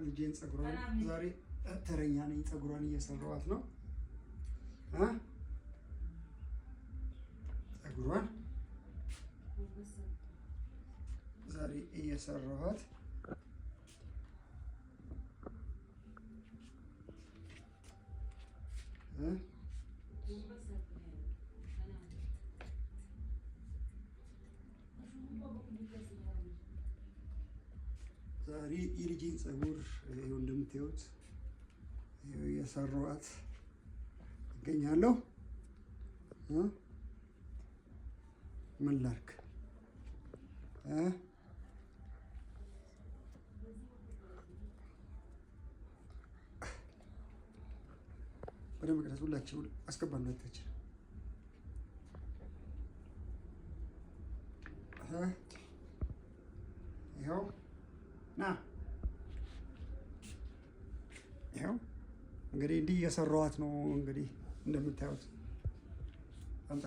ልጄን ፀጉሯን ዛሬ ተረኛ ነኝ። ፀጉሯን እየሰራኋት ነው። ፀጉሯን ዛሬ እየሰራኋት። ዛሬ የልጄን ፀጉር ይኸው እንደምታዩት እየሰራኋት እገኛለሁ። ምን ላድርግ? በደንብ ቅረጽ። ሁላችሁ አስገባን። ሁለታችን ይኸው ና ይኸው እንግዲህ እንዲህ እየሰራኋት ነው። እንግዲህ እንደምታዩት አምጣ።